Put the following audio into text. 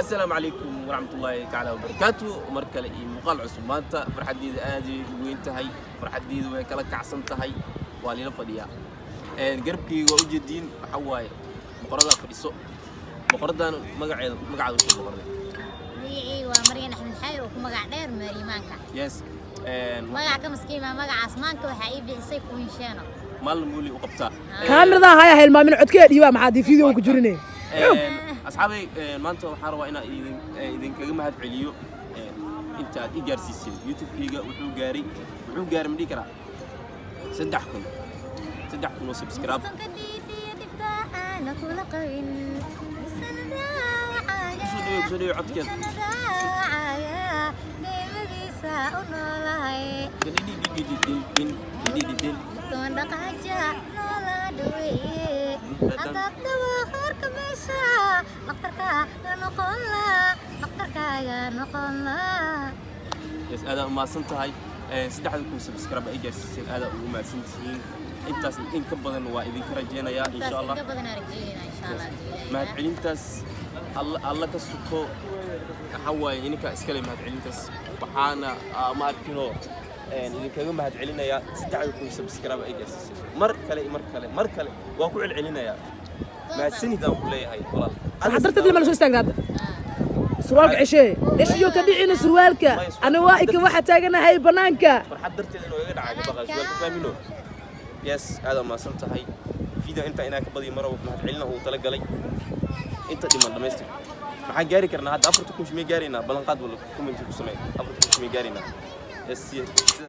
Assalaamu calaykum waraxmatullaahi tacaala wabarakaatu. Mar kale iyo muuqaal cusub. Maanta farxaddeeda aad ay u weyn tahay, farxaddeedu way kala kacsan tahay. Waa lila fadhiyaa. Garabkayga waa ujeediin, waxaa waaye boqoradaa fadhiso. Boqoradan magaceeda, magacaada usoo boqorada? Magacii waa Maryan Axmed Xayir oo ku magac dheer Maarimaanka. Yes. Magaca ka maskiima, magacaas maanka waxaa ii bixisay Kuwinsheeno. Maalin muuli u qabtaa. Kaamirada haya, hilmaamin codkee dhiibaa. Maxaa dii video ku jirine? Asxaabay, maanta waxaan rabaa inaan idinkaga mahad celiyo inta aad i gaarsiiseen. YouTube-kayga wuxuu gaaray, ma dhihi karaa, 3000, 3000 oo subscribe. Mistanka dhiidhiyo dhibta aana kula qabin, misana dhaawacaaga. Kusoo dhaweey, kusoo dhaweey codkeeda. Misana dhaawacaaga deemadiisa u noolahay. Didididididin, didididin. Toban dhaqaaja noolaa dhaweeye, haddaad dhawaaqarka meesha dhakhtarkaaga noqon laa, dhakhtarkaaga noqon laa. Yes, aad aad umahadsan tahay. 3000 subscribe ay gaarsiiseen, aad aad ugu mahadsan tihiin. Intaas in ka badan waa idinka rajeynayaa, insha Allah. Intaas inka badan aan rajeynayna, insha Allah. Mahadcelintaas alla ka suko, waxaa waaye ininkaa iskale mahadcelintaas. Waxaana ma arkinoo idinkaga mahadcelinayaa 3000 subscribe ay gaarsiisay. Mar kale iyo mar kale, mar kale waan ku celcelinayaa. Mahadsanidaan ku leeyahay, walaal. Waxaa darteed lama la soo istaagna hadda. Surwaalka ceshee, dheshiyo ka dhicina surwaalka. Ana waa ika waxaa taaganahay banaanka. Farxad darteed inuu iga dhacay baqa surwaalka, fahmino. Yes, aad mahadsan tahay. Video intaa inaa ka badiyo marabo. Mahadcelina uu tala galay, inta dhiman dhamaystir. Maxaan gaari karnaa hadda? 4000 shimay gaaraynaa? Ballanqaad wala comment ku samee, 4000 shimay gaaraynaa? Yes.